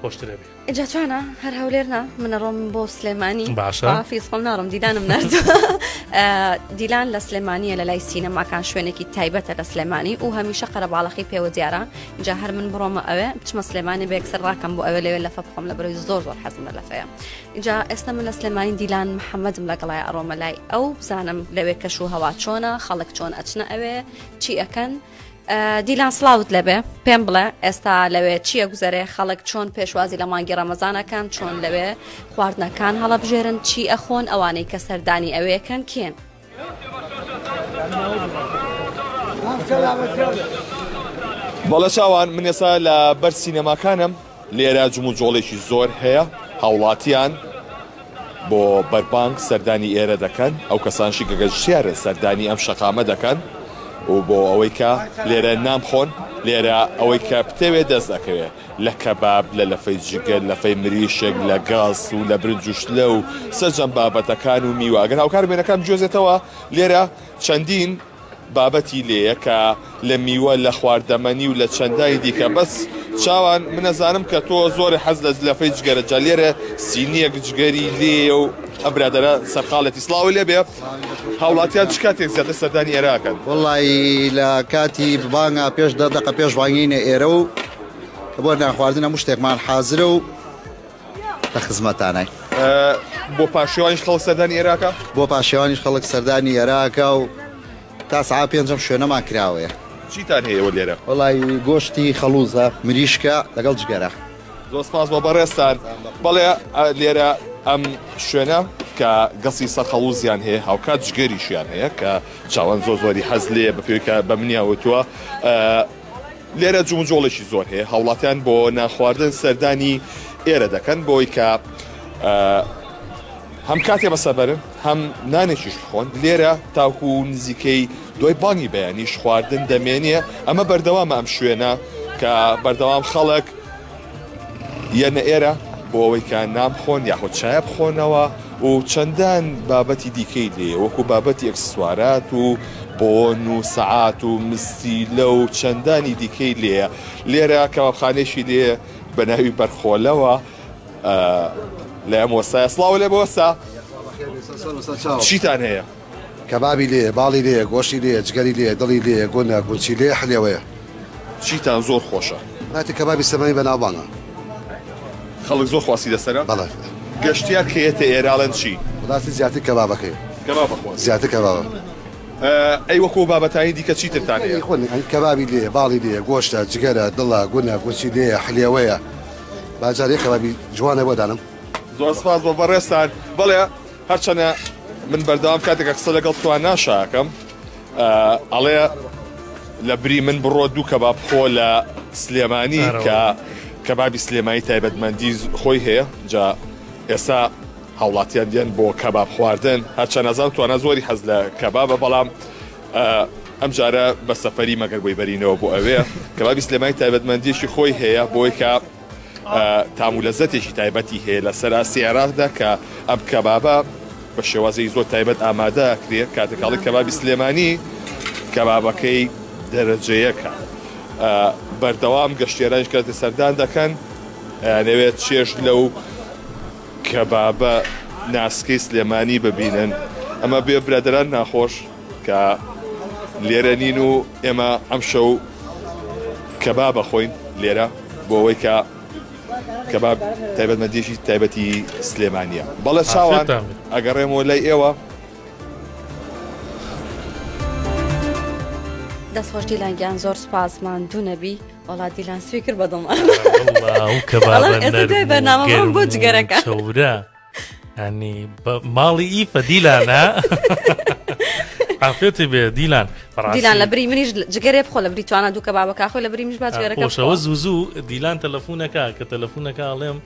خۆشترە بێ ئینجا چۆنە هەر هەولێر نا من ڕۆم بۆ سلێمانی باشە حافیز خۆم ناڕم دیلانم ناردووە دیلان لە سلێمانیە لە لای سینەماکان شوێنێکی تایبەتە لە سلێمانی و هەمیشە قەرەباڵەخی پێوە دیارە جا هەر من بڕۆمە ئەوێ بچمە سلێمانی بە یەکسەر ڕاکەم بۆ ئەوێ لەوێ لەفە بخۆم لە بەرەوەی زۆر زۆر حەزم لە لەفەیە جا ئێستا من لە سلێمانی دیلان محەممەدم لەگەڵای ئەڕۆمە لای ئەو بزانم لەوێ کەش و هەوا چۆنە خەڵک چۆن ئەچنە ئەوێ چی ئەکەن دیلان سڵاوت لەبێ پێم بڵێ ئێستا لەوێ چییە گوزەرێ خەڵک چۆن پێشوازی لە مانگی ڕەمەزانەکان چۆن لەوێ خواردنەکان هەڵەبژێرن چی ئەخۆن ئەوانەی کە سەردانی ئەوێکەن کێن؟ بەڵێ چاوان من ئێستا لە بەر سینەماکانم لێرە جموجۆڵێکی زۆر هەیە هاوڵاتیان بۆ بەربانگ سەردانی ئێرە دەکەن ئەو کەسانشی کە گەشتیارن سەردانی ئەم شەقامە دەکەن و بۆ ئەوەی کە لێرە نان بخۆن لێرە ئەوەی کە بتەوێ دەست ئەکەوێ لە کەباب، لە لەفەی جگەر، لەفەی مریشک، لە گەس و لە برنج و شلە و سەرجەم بابەتەکان و میوە. ئەگەر هاوکارم وێنەکان بگوێزێتەوە لێرە چەندین بابەتی لێیە کە لە میوە، لە خواردەمەنی و لە چەندانی دیکە. بەس چاوان من ئەزانم کە تۆ زۆر حەز لە لەفەی جگەرە جا لێرە سینیەک جگەری لێیە و ئەم برادەرە سەرقاڵێتی. سڵاوی لێبێ. هاوڵاتیان چ کاتێک زیاتر سەردانی ئێرە ئەکەن؟ وەڵایی لە کاتی بانگا پێش دە دەقە پێش بانگینە ئێرە و بۆ نان خواردن هەموو شتێکمان حازرە و لە خزمەتانای. بۆ پاشێوانیش خەڵک سەردانی ئێرە ئەکا؟ بۆ پاشێوانیش خەڵک سەردانی ئێرە ئەکا و تا سەعات پێنجەم شوێنەمان کراوەیە. چیتان هەیە ئێوە لێرە؟ وەڵایی گۆشتی خەڵووزە، مریشکە لەگەڵ جگەرە. زۆر سپاس بۆ بەڕێزتان. بەڵێ لێرە ئەم شوێنە کە گەسی سەر خەڵوزیان هەیە هاوکات جگەریشیان هەیە کە چاوان زۆر زۆری حەز لێ بە پێی کە بە منیان وتووە لێرە جموجۆڵێکی زۆر هەیە هاوڵاتیان بۆ نانخواردن سەردانی ئێرە دەکەن بۆی کە هەم کاتێ بەسەبەرن هەم نانێکیش بخۆن لێرە تاکو نزیکەی دوای بانگی بەیانیش خواردن دەمێنێ ئەمە بەردەوامە ئەم شوێنە کە بەردەوام خەڵک یەنە ئێرە بۆ ئەوەی کە نان بخۆن یاخود چایە بخۆنەوە و چەندان بابەتی دیکەی لێ وەکو بابەتی ئەکسسوارات و بۆن و سەعات و مستیلە و چەندانی دیکەی لێیە لێرە کەوابخانێکی لێ بە ناوی بەرخۆلەوە لە ئەم وەسایە سڵاو لێ بۆسا چیتان هەیە؟ کەبابی لێیە، باڵی لێیە، گۆشتی لێیە، جگەری لێیە، دڵی لێیە، گونە، گورچی لێیە، حلێوەیە. چیتان زۆر خۆشە؟ وڵاتی کەبابی سلێمانی بەناوبانگە. خەڵک زۆر خواستی لەسەرە؟ بەڵێ. گەشتیار کە یەتە ئێرە ئەڵێن چی؟ وڵاتی زیاتر کەبابەکەی. کەباب ئەخۆن؟ زیاتر کەبابە. ئەی وەکو ئەو بابەتانی دیکە چی ترتان هەیە؟ کەبابی لێیە، باڵی لێیە، گۆشتە، جگەرە، دڵە، گونە، گورچی لێیە، حلێوەیە. با جارێ یەک کەبابی جوانە بۆ دانم. زۆر سپاس بۆ بەڕێزتان. بەڵێ هەرچەنە من بەردەوام کاتێک قسە لەگەڵ توانا شاکەم ئەڵێ لە بری من بڕۆ دوو کەباب بخۆ لە سلێمانی کە کەبابی سلێمانی تایبەتمەندی خۆی هەیە جا. ئێستا هاوڵاتیان دێن بۆ کەباب خواردن هەرچەند ئەزانم توانا زۆری حەز لە کەبابە بەڵام ئەم جارە بە سەفەری مەگەر بۆی بەرینەوە بۆ ئەوێ کەبابی سلێمانی تایبەتمەندیەکی خۆی هەیە بۆی کە تام و لەزەتێکی تایبەتی هەیە لە سەر ئاستی عێراقدا کە ئەم کەبابە بە شێوازێکی زۆر تایبەت ئامادە کرێ کاتێک ئەڵێ کەبابی سلێمانی کەبابەکەی دەرەجەیەکە بەردەوام گەشتیارانیش کاتێ سەردان دەکەن ئەیانەوێت چێژ لەو کەبابە ناسکەی سلێمانی ببینن ئەمە بێ برادران ناخۆش کە لێرە نین و ئێمە ئەمشەو کەبابە خۆین لێرە بۆ ئەوەی کە کەباب تایبەتمەندیەکی تایبەتی سلێمانیە بەڵێ چاوان ئەگەڕێمەوە لای ئێوە. دەست خۆش دیلان گیان زۆر سوپاس ماندوو نەبی وەڵا دیلان سوی کرد بە دڵمان بەرنامە بۆ جگەرەکە چەورە ینی ماڵی ئیفە دیلانە عافێتی بێ دیلان دیلان لە بری منیش جگەرێ بخۆ لە بری توانە دووکە بابەکە خۆی لە بری منیش با جگەرەکە خۆشەوە زوو زوو دیلان تەلەفۆنەکە کە تەلەفۆنەکە ئەڵێم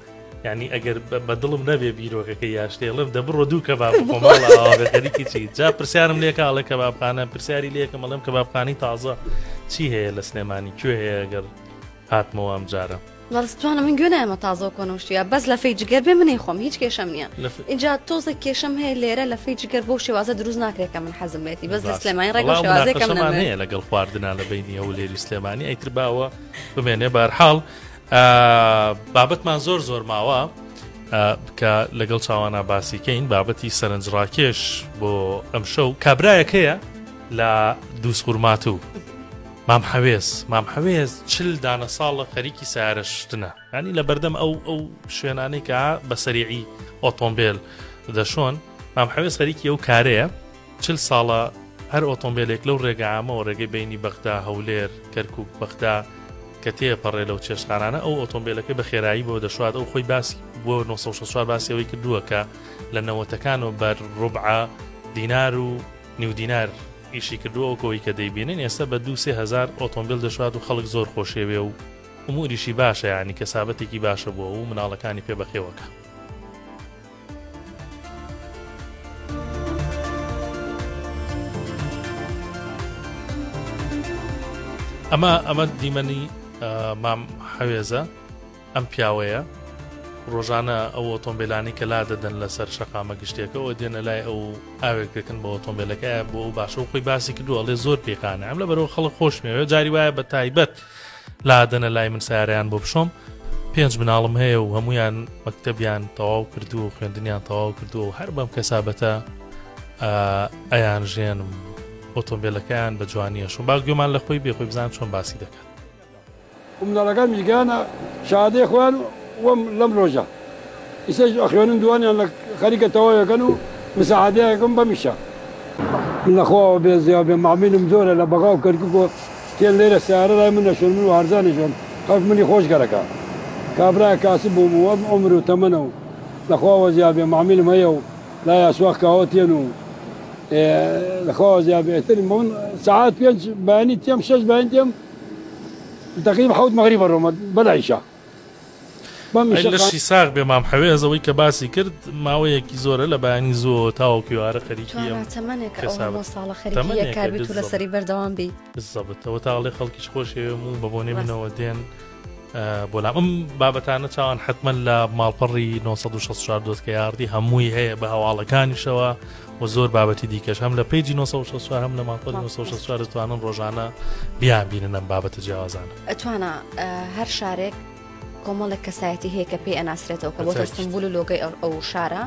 یعنی ئەگەر بە دڵم نەبێ بیرۆکەکە یاشتێڵم دەبڕۆ دوو کەباب بخۆم خەریکی چی جا پرسیارم لێکە ئەڵێ کەبابخانە پرسیاری لێکەم ئەڵێم کەبابخانی تازە چی هەیە لە سلێمانی کوێ هەیە گەر هاتمەوە ئەم جارە بەڵستوانە من گوێ نایەمە تازە و کۆنەوشتە بەس لە فەی جگەر بێ منی خۆم هیچ کێشەم نییە اینجا تۆزە کێشەم هەیە لێرە لە فەی جگەر بۆ شێوازە دروست ناکرێت کە من حەزم بێتی بەس لە سلێمانی ڕێگە شێوازێکم هەیە لەگەڵ خواردنا لە بینی ئەو لێری سلێمانی ئەیتر باوە بمێنێ بارحاڵ بابەتمان زۆر زۆر ماوە کە لەگەڵ چاوانە باسیکەین بابەتی سەرنجڕاکێش بۆ ئەمشەو کابرایەک هەیە لە دووسخورماتوو مام حەوێز مام حەوێز چل دانە ساڵە خەریکی سیارە شتنە ینی لە بەردەم ئەو ئەو شوێنانەی کە بە سەریعی ئۆتۆمبیل دەشۆن مام حەوێز خەریکی ئەو کارەیە چل ساڵە هەر ئۆتۆمبیلێک لەو ڕێگە عامەوە ڕێگەی بینی بەغدا هەولێر کەرکک بەغدا کە تێپەڕێ لەو چێشتخانانە ئەو ئۆتۆمبیلەکەی بە خێرایی بۆ دەشوات ئەو خۆی باسی بۆ 1964 باسی ئەوەی کردووە کە لە نەوەتەکانەوە بەر ڕوبعە دینار و نیو دینار ئیشی کردووە وەک ئەوەی کە دەیبینن ئێستا بە دوو 3000 ئۆتۆمبیل دەشوات و خەڵک زۆر خۆشێوێ و ئوموریشی باشە یعنی کەسابەتێکی باشە بووە و مناڵەکانی پێ بەخێوەکە. ئەمە ئەمە دیمەنی مام حەوێزە ئەم پیاوەیە ڕۆژانە ئەو ئۆتۆمبیلانی کە لا دەدەن لەسەر شەقامە گشتێکەوە دێنە لای ئەو ئاوێک دەکەن بە ئۆتۆمبیلەکە بۆ ئەو باشە و خۆی باسی کردو ئەڵێ زۆر پێکانە ئەم لە بەرەوە خەڵک خۆشمەوە جاری وایە بە تایبەت لادەنە لای من سیارەیان بۆ بشۆم پێنج مناڵم هەیە و هەمویان مەکتەبیان تەواو کردووە و خوێندنیان تەواو کردووە و هەر بەم کەسابەتە ئەیان ژێنم ئۆتۆمبیلەکەیان بە جوانیە شون با گوێمان لە خۆی بێ خۆی بزان چۆن باسی دەکات. و مناڵەکانمیش گەیانە شەهادەی خۆیان و لەم ڕۆژە ئیسەش ئەخوێنن دووانیان لە خەریکە تەواویەکەن و مساعدەیەکم بەمیشە. من لە خواوە بێ زیا بێ مەعمیلم زۆرە لە بەغا و کەرکوک و تێن لێرە سەیارە لای من ئەشۆن من و هەرزانیشم خەڵک منی خۆش گەرەکە کابرایە کاسب بووم و ئەم عومر و تەمەنە و لە خواوە زیا بێ مەعمیلم هەیە و لای ئەسواق کاوە تێن و لە خواوە زیا بێ ئیتر من سەعات پێنج بەیانی تێم شەش بەیانی تێم تەقریبا حەوت مەغریب ئەڕۆمە بەلا عیشا. ئەی لەشی ساغ بێ مام حەوێز ئەوەی کە باسی کرد ماوەیەکی زۆرە لە بەیانی زۆ تاوەکو ئێوارە خەریکی ئەم تەمەنێکە ئەو هەموو ساڵە خەریکی یەک کار بیت و لەسەری بەردەوام بی بالضبط ئەوە تاڵێ خەڵکیش خۆشەوێم و بە بۆنەی منەوە دێن بۆ لام ئەم بابەتانە چاوان حتمما لە ماڵپەڕی 964 dot kr هەمووی هەیە بە هەواڵەکانیشەوە و زۆر بابەتی دیکەش هەم لە page ی 964 هەم لە ماڵپەڕی 964 دەتوانن ڕۆژانە بیان بینن ئەم بابەتە جیاوازانە. توانا هەر شارێک کۆمەڵێک کەسایەتی هەیە کە پێی ئەناسرێتەوە کە بۆتە سمبول و لۆگەی ئەو شارە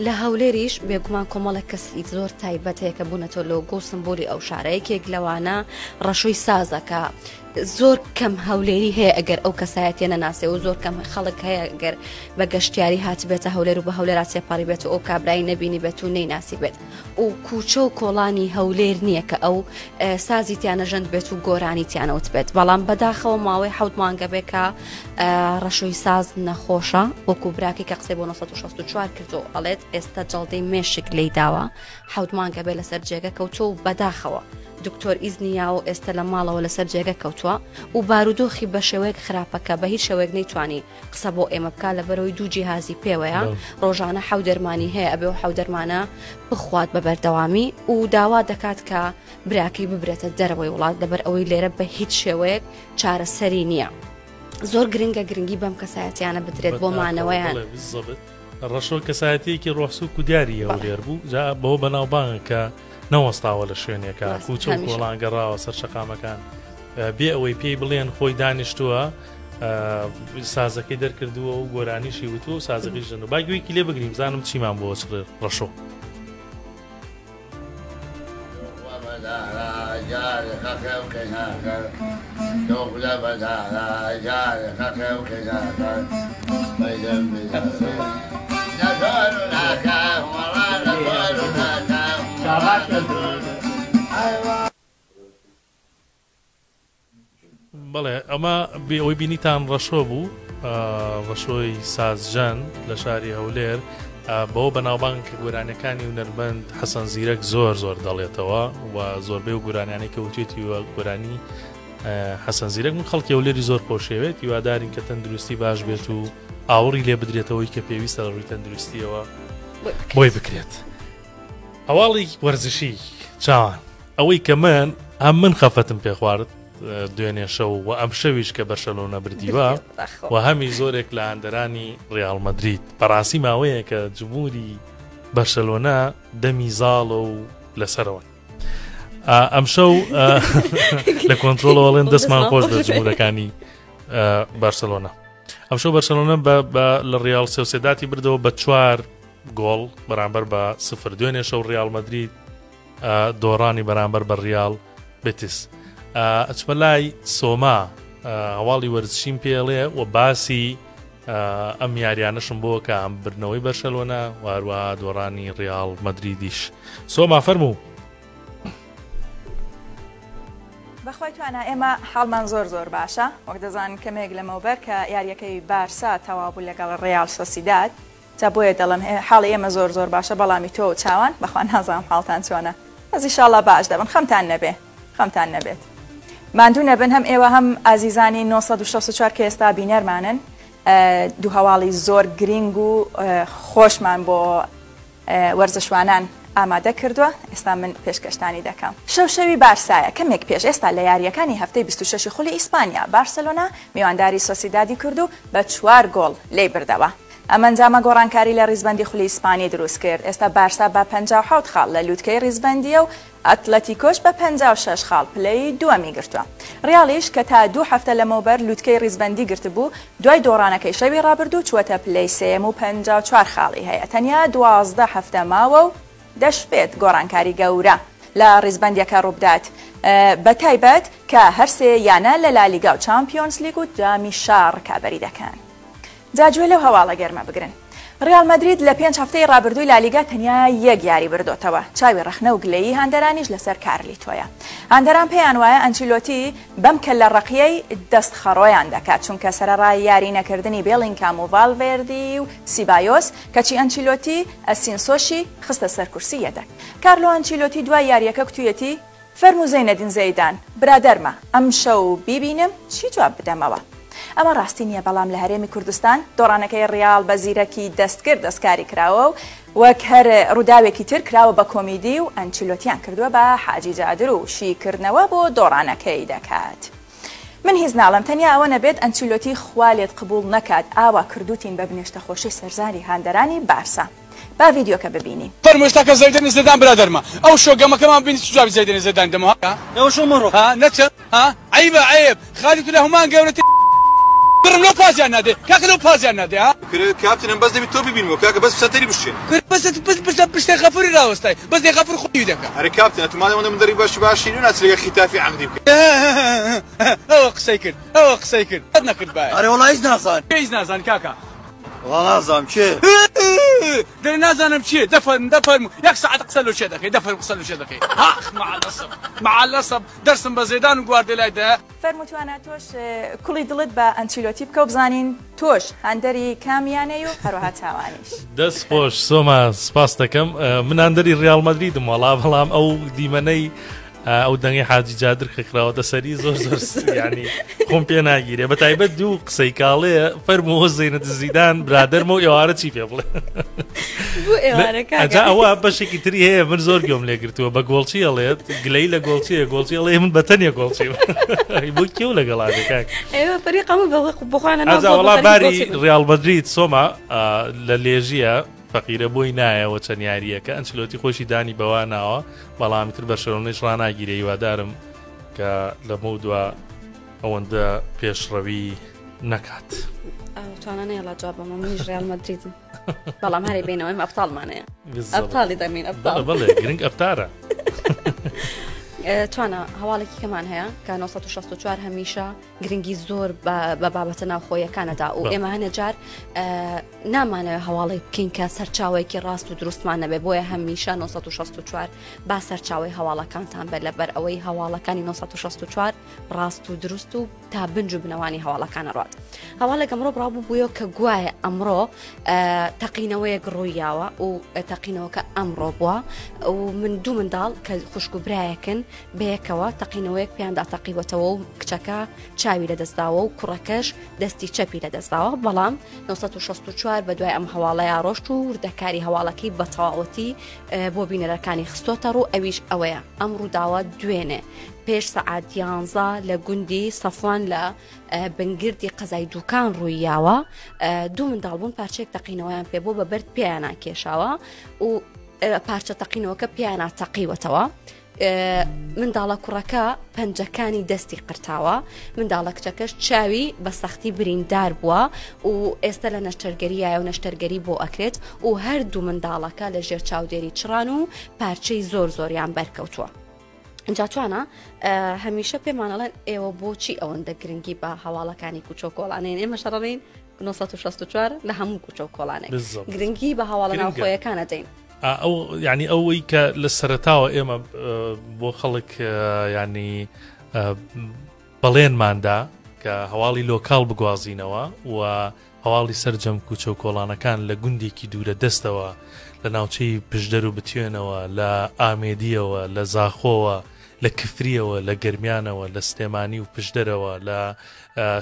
لە هەولێریش بێگومان کۆمەڵێک کەسی زۆر تایبەت هەیە کە بوونەتە لۆگۆ و سمبولی ئەو شارە یەکێک لەوانە ڕەشۆی سازە کە زۆر کەم هەولێری هەیە ئەگەر ئەو کەسایەتیە نەناسێ و زۆر کەم خەڵک هەیە گەر بە گەشتیاری هاتبێتە هەولێر و بە هەولێرا تێپەڕی بێت و ئەو کابرای نەبینی بێت و نەیناسی بێت و کوچە و کۆڵانی هەولێر نییە کە ئەو سازی تیانەژەند بێت و گۆرانی تیانەوت بێت بەڵام بەداخەوە ماوەی حەوت مانگە بێ کە ڕەشۆی ساز نەخۆشە وەکو براکەی کە قسەی بۆ 964 کردو ئەڵێت ئێستا جەڵدەی مێشک لی داوە حەوت مانگە بێ لەسەر جێگە کەوتۆ و بەداخەوە. دکتۆر ئیزنی یاوە و ئێستە لە ماڵەوە لەسەر جێگە کەوتووە و بارودۆخی بە شێوەیەک خراپە کە بە هیچ شێوەیەک نەیتوانی قسە بۆ ئێمە بکا لەبەرەوەی دوو جیهازی پێوەیە ڕۆژانە حەو دەرمانی هەیە ئەبێ و حەو دەرمانە بخوات بە بەردەوامی و داوا دەکات کە براکەی ببرێتە دەرەوەی وڵات لەبەر ئەوەی لێرە بە هیچ شێوەیەک چارەسەری نییە. زۆر گرنگە گرنگی بەم کەسایەتیانە بدرێت بۆ مانەوەیان. ڕەشۆ کەسایەتیەکی ڕۆحسوک و دیاری هەولێر بوو جا بەوە بەناوبانگە کە نەوەستاوە لە شوێنێکە کوچە و کۆڵان گەڕاوە سەر شەقامەکان بێ ئەوەی پێی بڵێن خۆی دانیشتووە سازەکەی دەرکردووە و گۆرانیشی وتووە و سازەکەی ژەن و با گوێیەکی لێ بگرین بزانم چیمان بۆ چڕێ ڕەشۆ. بەڵێ ئەمە بێ ئەوەی بینیتان ڕەشۆ بوو ڕەشۆی سازژەن لە شاری هەولێر بەوە بەناوبانگ کە گۆرانیەکانی هونەرمەند حەسەن زیرەک زۆر زۆر دەڵێتەوە و زۆربەی و گۆرانیانەی کە وتێتی وە گۆرانی حەسەن زیرەک من خەڵکی هەولێری زۆر خۆشەوێت هیوادارین کە تەندروستی باش بێت و ئاوڕی لێ بدرێتەوەی کە پێویستە لە ڕووی تەندروستیەوە بۆی بکرێت. هەواڵی وەرزشی چاوان ئەوەی کە من ئەم من خەفەتم پێخوارد دوێنێ شەو و ئەم شەویش کە بەرشەلۆنە بردیوە و هەمی زۆرێک لە هاندەرانی ڕیاڵ مەدرید بەڕاستی ماوەیە کە جمهوری بەرشەلۆنە دەمی زاڵە و لەسەرەوەن ئەم شەو لە کۆنتترۆڵەوەڵێن دەستمان خۆش بە جمهورەکانی بارسلۆنا ئەم شەو بەرشەلۆنە لە ڕیاڵ سێوسێداتی بردەوە بە چوار گۆڵ بەرامبەر بە سفر دوێنێ شەو ڕیاڵ مەدرید دۆڕانی بەرامبەر بە ڕیاڵ بتس ئەچمە لای سۆما هەواڵی وەرزشیم پێڵێ و باسی ئەم یاریانەشم بۆ کە ئەم بردنەوەی بەرشەلۆنە واروە دۆڕانی ڕیاڵ مەدریدیش سۆما فەرموو. بەخوای توانا ئێمە حاڵمان زۆر زۆر باشە وەک دەزانن کەمێک لەمەوبەر کە یاریەکەی بارسا تەواو بوو لەگەڵ ڕیاڵ سۆسیداد جا بۆیە دەڵێم حاڵی ئێمە زۆر زۆر باشە بەڵامی تۆ و چاوان بەخوا نازانم حاڵتان چۆنە بەس ئیشاڵا باش دەبن خەمتان نەبێ خەمتان نەبێت ماندوو نەبن هەم ئێوە هەم ئازیزانی 964 کە ئێستا بینەرمانن دوو هەواڵی زۆر گرینگ و خۆشمان بۆ وەرزشوانان ئامادە کردووە، ئێستا من پێشکەشتانی دەکەم. شەو شەوی بارسایە، کەمێک پێش ئێستا لە یارییەکانی هەفتەی 26 ی خولی ئیسپانیا، بارسێلۆنا میوانداری سۆسیدادی کرد و بە چوار گۆڵ لێی بردەوە. ئەم ئەنجامە گۆڕانکاری لە ریزبەندی خولی ئیسپانی دروست کرد، ئێستا بارسا بە 57 خاڵ لە لووتکەی ریزبەندییە و ئەتلەتیکۆش بە 56 خاڵ پلەی دووەمی گرتووە. ریاڵیش کە تا دوو هەفتە لەمەوبەر لووتکەی ریزبەندی گرتبوو، دوای دۆڕانەکەی شەوی رابردوو چووەتە پلەی سێیەم و 54 خاڵی هەیە، تەنیا 12 هەفتە ماوە و دەشبێت گۆڕانکاری گەورە لە ریزبەندییەکە رووبدات، بەتایبەت کە هەرسێ یانە لە لالیگا و چامپیۆنزلیگ و جامی شا رکابەری دەکەن. جا گوێ لەو هەواڵە گەرمە بگرن. ریال مەدرید لە پێنج هەفتەی رابردووی لالیگا تەنیا یەک یاری بردۆتەوە، چاوی رەخنە و گلەیی هاندەرانیش لەسەر کارلیتۆیە. هاندەران پێیان وایە ئەنچیلۆتی بەم کەللە رەقیەی دەست خەڕۆیان دەکات، چونکە سەرەڕای یاری نەکردنی بێڵینگهام و ڤالڤێردی و سیبایۆس، کەچی ئەنچیلۆتی ئەسینسۆشی خستە سەر کورسی یەدەک. کارلۆ ئەنچیلۆتی دوای یارییەکە کوتویەتی، فەرموو زەینەدین زەیدان برادەرمە ئەمشەو بیبینم چی جواب بدەمەوە؟ ئەمە ڕاستی نییە بەڵام لە هەرێمی کوردستان دۆڕانەکەی ڕیاڵ بە زیرەکی دەستکرد دەستکاری کراوە و وەک هەر ڕووداوێکی تر کراوە بە کۆمیدی و ئەنچیلۆتیان کردووە بە حاجی جادر و شیکردنەوە بۆ دۆڕانەکەی دەکات. من هیچ ناڵێم تەنیا ئەوە نەبێت ئەنچیلۆتی خوا لێت قبوڵ نەکات ئاوا کردووتین بە بنێشتە خۆشەی سەرزاری هاندەرانی بارسا. با ڤیدیۆکە ببینین. فەرموو ئێستا کە زەیدەنی زێدان برادەرمە ئەو شۆ گەمەکەمان بینی چ جوابی زەیدەنی زێدانی دەمەوە ها ئێوە شۆ مەڕۆ ها نەچم ها عەیبە عەیب خالی تو لە هەمان گەورەتر بڕم لەو پازیان نادێ کاکە لەو پازیان نادێ ها کرێ کاپتنم بەس دەبی تۆ ببینمەوە کاکە بەس سەتەری بشکێنە. کورە بەس بەس بەس پشتێ غەفوری ڕاوەستای بەس دێ غەفور خۆی دەکا. ئەرێ کاپتن ئەتوو مادەم ئەوەندە مدەری باشی باشی نو ناچی لەگەڵ خیتافی عەقدی بکەی. ئەوە قسەی کرد ئەوە قسەی کرد قەت نەکردبایە. ئەرێ وەڵا هیچ نازانی. کێ هیچ نازانی کاکە. وەڵا نازانم کێ. دەرێ نازانم چیە دەفەرموو دەفەرموو یەک سەعات قسە لۆ کێ دەکەی دەفەرموو قسە لۆ کێ دەکەی هاخ مع الاسف مع الاسف دەرسم بە زێدان و گواردێلای دە. فەرموو توانا تۆش کوڵی دڵت بە ئەنچیلۆتی بکە و بزانین تۆش هاندەری کام یانەی و هەروەها چاوانیش. دەست خۆش سۆما سپاست دەکەم من هاندەری ڕیاڵ مەدریدم وەڵا بەڵام ئەو دیمەنەی ئەو دەنگی حاجی جادر کە کراوەتە سەری زۆر زۆر ینی خۆم پێ ناگیرێ بە تایبەت دوو قسەی کاڵێ فەرمووە زەینە دزیدان برادەرمە و ئێوارە چی پێ بڵێ ئەوە بەشێکی تری هەیە من زۆر گوێم لێگرتووە بە گۆڵچی ئەڵێت گلەی لە گۆڵچیە گۆڵچی ئەڵێ من بەتەنیە گۆڵچی بۆ کێو لەگەڵا وڵا باری ریال مەدرید سۆما لە لێژیە فەقیرە بۆی نایەوە چەند یارییەکە ئەنچلۆتی خۆشی دانی بەوا ناوە بەڵام تر بەرشەلۆنەیش ڕاناگیرێ هیوادارم کە لەمە دوا ئەوەندە پێشڕەوی نەکات. توانا نەیەڵا جواب بەمە منیش ڕیال مەدریدم بەڵام هەرێ بینەوە ئێمە ئەبتاڵمانەیە ئەبتاڵی دەمین ئەبتاڵ بەڵێ گرنگ ئەبتارە. توانا هەواڵێکی کەمان هەیە کە 964 هەمیشە گرنگی زۆر بە بابەتە ناوخۆیەکانەدا و ئێمە هەنە جار نامانەوە هەواڵی بکەین کە سەرچاوەیەکی ڕاست و دروستمان نەبێ بۆیە هەمیشە 964 با سەرچاوی هەواڵەکانتان بە لەبەر ئەوەی هەواڵەکانی 964 ڕاست و دروست و تا بنج و بنەوانی هەواڵەکانە ڕات هەواڵێک ئەمڕۆ بڕاو بوویەوە کە گوایە ئەمڕۆ تەقینەوەیەک ڕوویاوە و تەقینەوەکە ئەمڕۆ بووە و من دوو منداڵ کە خوشک و برایەکن بەیەکەوە تەقینەوەیەک پێیاندا تەقیوەتەوە و کچەکە چاوی لەدەستداوە و کوڕەکەش دەستی چەپی لەدەستداوە بەڵام 964 بە دوای ئەم هەواڵەیە ڕۆشت و وردەکاری هەواڵەکەی بە تەواوەتی بۆ بینەرەکانی خستۆتە ڕوو ئەویش ئەوەیە ئەم ڕووداوە دوێنێ پێش سەعات یانزە لە گوندی سەفوان لە بنگردی قەزای دوکان ڕوویاوە دوو منداڵ بوون پارچەیەک تەقینەوەیان پێ بۆ بە بەرد پێیانە کێشاوە و پارچە تەقینەوەکە پێیانە تەقیوەتەوە منداڵە کوڕەکە پەنجەکانی دەستی قرتاوە منداڵە کچەکەش چاوی بە سەختی بریندار بووە و ئێستا لە نەشتەرگەریایە و نەشتەرگەری بۆ ئەکرێت و هەردوو منداڵەکە لە ژێر چاودێری چڕان و پارچەی زۆر زۆریان بەرکەوتووە. جا توانا هەمیشە پێمانەڵێن ئێوە بۆچی ئەوەندە گرنگی بە هەواڵەکانی کوچۆ کۆڵانێن ئێمە شەڕین 964 لە هەموو کوچە و کۆڵانێک گرنگی بە هەواڵە ناوخۆیەکانە دەین. ئەو یعنی ئەوەی کە لە سەرتاوە ئێمە بۆ خەڵک ینی بەڵێنماندا کە هەواڵی لۆکاڵ بگوازینەوە و هەواڵی سەرجەم کوچە و کۆڵانەکان لە گوندێکی دوورە دەستەوە لە ناوچەی پشدەر و بتوێنەوە لە ئامێدیەوە لە زاخۆوە لە کفریەوە لە گەرمیانەوە لە سلێمانی و پشدەرەوە لە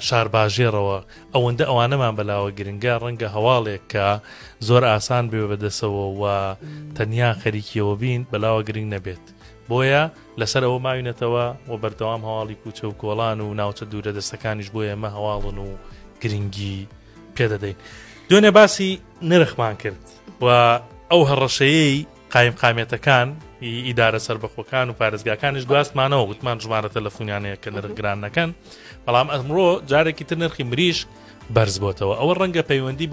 شارباژێڕەوە ئەوەندە ئەوانەمان بەلاوە گرنگە ڕەنگە هەواڵێک کە زۆر ئاسان بێ بەدەسەوە و تەنیا خەریکیەوە بین بەلاوە گرنگ نەبێت بۆیە لەسەر ئەوە ماوینەتەوە و بەردەوام هەواڵی کوچە و کۆڵان و ناوچە دوورە دەستەکانیش بۆ ئێمە هەواڵن و گرنگی پێدەدەین دوێنێ باسی نرخمان کرد و ئەو هەڕەشەیەی قایمقامیەتەکان ی ئیدارە سەربەخۆکان و پارێزگاکانیش گواستمانەوە وتمان ژمارە تەلەفونیان هەیە کە نرخ گران نەکەن بەڵام ئەمڕۆ جارێکی تر نرخی مریشک بەرز بۆتەوە ئەوە ڕەنگە پەیوەندی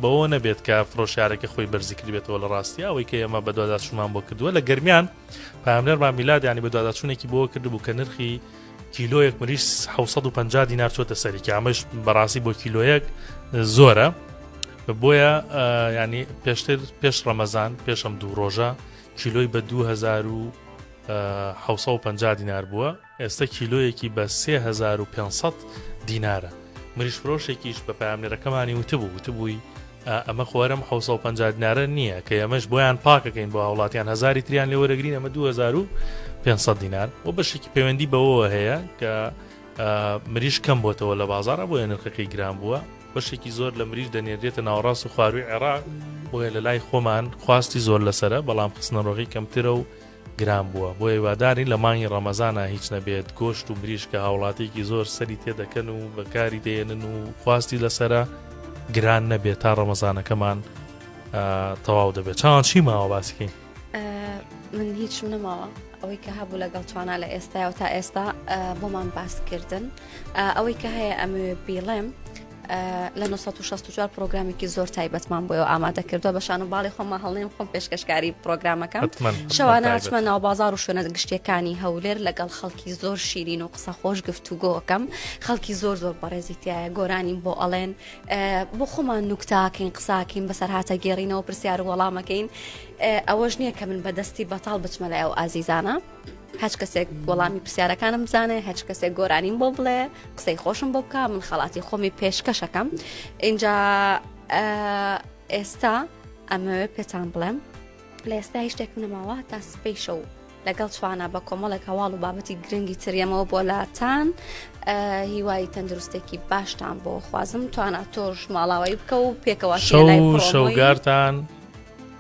بەوە نەبێت کە فرۆشیارەکە خۆی بەرزی کردبێتەوە لە ڕاستی ئەوەی کە ئێمە بەدواداچوونمان بۆ کردووە لە گەرمیان پامنەرمان میلاد ینی بەدواداچوونێکی بۆ کردبوو کە نرخی کیلۆیەک مریش 650 دینار چۆتە سەری کە ئەمەش بەڕاستی بۆ کیلۆیەک زۆرە بۆیە ینی پێشتر پێش ڕەمەزان پێشم دوو ڕۆژە کیلۆی بە 2750 دینار بووە ئێستا کیلۆیەکی بە 3500 دینارە مریش فرۆشێکیش بە پامنێرەکەمانی وتبوو وتبووی ئەمە خۆرم 750 دینارە نییە کە ئەمەش بۆیان پاکەکەین بۆ هاوڵاتیان هزاری تریان لێوەرەگرین ئەمە 2500 دینار و بەشێکی پەیوەندی بەوەوە هەیە کە مریش کەم بۆتەوە لە بازارە بۆیە نرخەکەی گران بووە بەشێکی زۆر لە مریش دەنێردرێتە ناوەڕاست و خوارووی عێراق، بۆیە لە لای خۆمان خواستی زۆر لەسەرە، بەڵام خستنەڕۆغی کەمترە و گران بووە، بۆیە هیوادارین لە مانگی ڕەمەزانا هیچ نەبێت گۆشت و مریش کە هاوڵاتیەکی زۆر سەری تێدەکەن و بەکاری دێنن و خواستی لەسەرە گران نەبێت تا ڕەمەزانەکەمان تەواو دەبێت. چاوان چی ماوە باسیکەین؟ من هیچم نەماوە ئەوەی کە هەبوو لەگەڵ توانا لە ئێستاەوە تا ئێستا بۆمان باسکردن ئەوەی کە هەیە ئەمەوێ بیڵێم لە 1964 پرۆگرامێکی زۆر تایبەتمان بۆیەوە ئامادە کردووە بە شان و باڵی خۆمە هەڵنێم خۆم پێشکەشکاری پرۆگرامەکەم شەوانە ئەچمە ناو بازار و شوێنە گشتیەکانی هەولێر لەگەڵ خەڵکی زۆر شیرین و قسە خۆش گفتوگۆکەم خەڵکی زۆر زۆر بەڕێزی تایە گۆرانیم بۆ ئەڵێن بۆ خۆمان نوکتاکەین قساکەین بەسەرهاتە گێڕینەوە پرسیار و وەڵامەکەین ئەوەش نییە کە من بەدەستی بەتاڵ بچمە لای ئەو ئازیزانە هەچ کەسێک وەڵامی پرسیارەکانم بزانێ هەچ کەسێک گۆرانیم بۆ بڵێ قسەی خۆشم بۆ بکە من خەڵاتی خۆمی پێشکەشەکەم اینجا ئێستا ئەمەوێ پێتان بڵێم لە ئێستا هیچ شتێکم نەماوە تا سپەی شەو. لەگەڵ توانا بە کۆمەڵێک هەواڵ و بابەتی گرنگی تریەمەوە بۆ لاتان هیوای تەندروستێکی باشتان بۆ خوازم توانا تۆش ماڵاوایی بکە و پێکەوە شەو شەوگارتان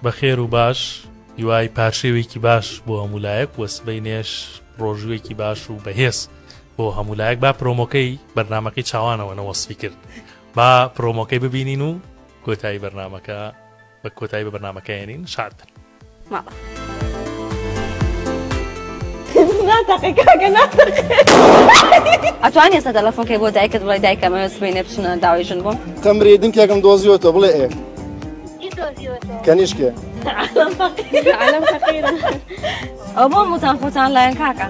بەخێر و باش هیوای پارشێوێکی باش بۆ هەموو لایەک وە سبەینێش ڕۆژوویەکی باش و بەهێز بۆ هەموو لایەک با پرۆمۆکەی بەرنمەکەی چاوانەوە نەوەسفی کرد با پرۆمۆکەی ببینین و کۆتایی بەرنمەکە بە کۆتایی بە بەرنمەکە هێنین شاد بن. ماڵە. ناتەقێ کاکە ناتەقێ. ئەتوانی ئێستا تەلەفۆن کەی بۆ دایکت بڵێ دایکە ئەمەوێ سبەینێ بچنە داوای ژن بۆم؟ تەمری دنکێکم دۆزیوەتەوە بڵێ ئێ. کەنیشکێ. عالم فەقیرە. ئەو بۆ موتان خۆتان لایەن کاکە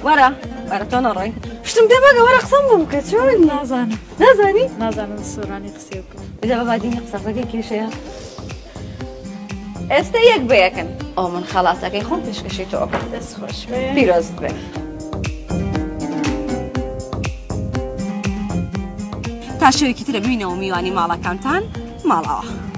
وەرە وەرە تۆ نەڕۆی پشتم پێ مەگە وەرە قسەم بۆ بکە چۆن نازانم نازانی نازانم سۆرانی قسەی بکەم ئیجا بە بادینی قسە بکەی کێشەیە ئێستا یەک بە یەکن ئەو من خەڵاتەکەی خۆم پێشکەشی تۆ ئەکەم دەست خۆش بێ پیرۆزت بێ تا شەوێکی ترە ببینەوە میوانی ماڵەکانتان ماڵەوە.